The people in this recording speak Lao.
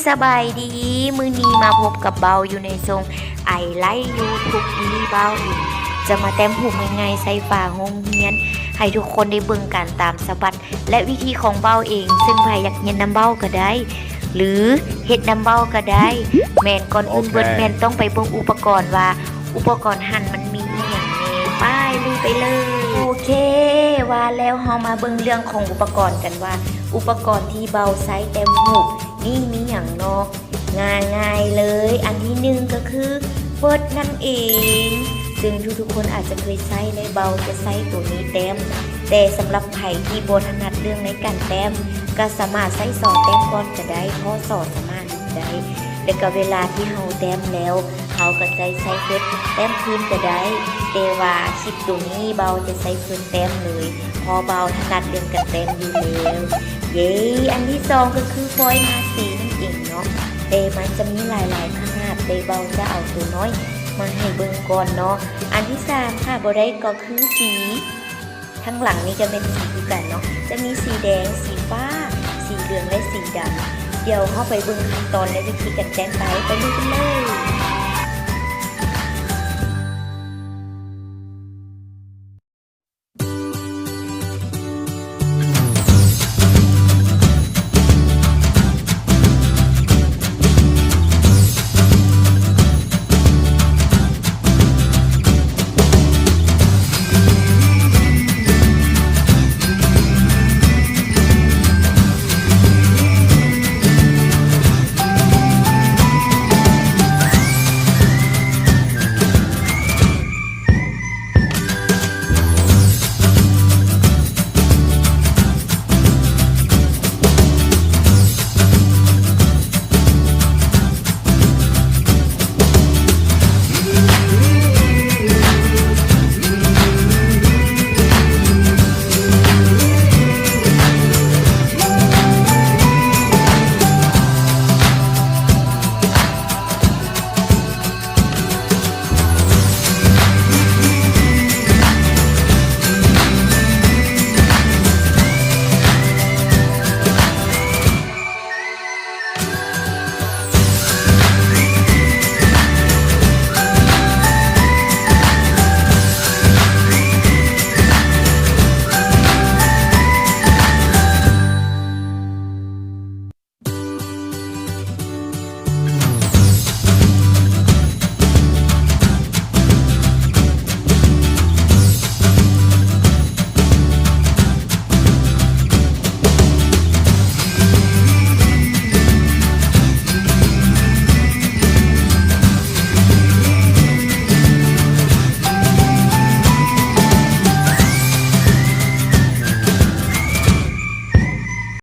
ສະບາຍດີ ມື້ນີ້ມາພົບກັບເບົາຢູ່ໃນຊ່ອງ I Like You ທຸກມື້ ເບົາເອງຈະມາແຕ້ມຮູບງ່າຍໆໃສ່ຝາໂຮງຮຽນ ໃຫ້ທຸກຄົນໄດ້ເບິ່ງການຕາມສະບັດ ແລະ ວິທີຂອງເບົາເອງ ເຊິ່ງໃຜຢາກຮຽນນຳເບົາກໍໄດ້ ຫຼື ເຮັດນຳເບົາກໍໄດ້. ແມ່ນ ກ່ອນອື່ນເບິດ ໂອເຄ ແມ່ນຕ້ອງໄປເບິ່ງອຸປະກອນວ່າ ອຸປະກອນຫັ້ນມັນມີອີ່ຫຍັງແດ່. ໄປ ລຸຍໄປເລີຍ. ໂອເຄ ວ່າແລ້ວເຮົາມາເບິ່ງເລື່ອງຂອງອຸປະກອນກັນວ່າ ອຸປະກອນທີ່ເບົາໃຊ້ແຕ້ມຮູບນີ້ມີຫຍັງເນາະ? ງ່າຍໆເລີຍ ອັນທີໜຶ່ງກໍຄືເຟີດນັ້ນເອງ ເຊິ່ງທຸກໆຄົນອາດຈະເຄີຍໃຊ້ ແລະ ເບົາຈະໃຊ້ໂຕນີ້ແຕ້ມ. ແຕ່ສຳລັບໃຜທີ່ບໍ່ຖະໜັດເລື່ອງໃນການແຕ້ມ ກໍສາມາດໃຊ້ສໍແຕ້ມກ່ອນກໍໄດ້ ເພາະສໍສາມາດ ໄດ້ ແລ້ວກໍເວລາທີ່ເຮົາແຕ້ມແລ້ວ ເຮົາກໍໄດ້ໃຊ້ເຟດແຕ້ມຄືນກໍໄດ້ ແຕ່ວ່າຄລິບໂຕນີ້ເບົາຈະໃຊ້ເຟດແຕ້ມເລີຍ ເພາະເບົາຖະໜັດເລື່ອງການແຕ້ມຢູ່ແລ້ວ. ເຢ້ ອັນທີສອງກໍຄືຟອຍທາສີນັ້ນເອງເນາະ ແຕ່ມັນຈະມີຫຼາຍໆຂະໜາດ ແຕ່ເບົາຈະເອົາໂຕນ້ອຍມາໃຫ້ເບິ່ງກ່ອນເນາະ. ອັນທີສາມຂາດບໍ່ໄດ້ກໍຄືສີ ທາງຫຼັງນີ້ຈະແມ່ນສີຄືກັນເນາະ ຈະມີສີແດງ, ສີຟ້າ, ສີເຫຼືອງ ແລະ ສີດຳ. ດຽວເຮົາໄປເບິ່ງຂັ້ນຕອນ ແລະ ວິທີການແຕ້ມໄປ ໄປເບິ່ງກັນເລີຍ.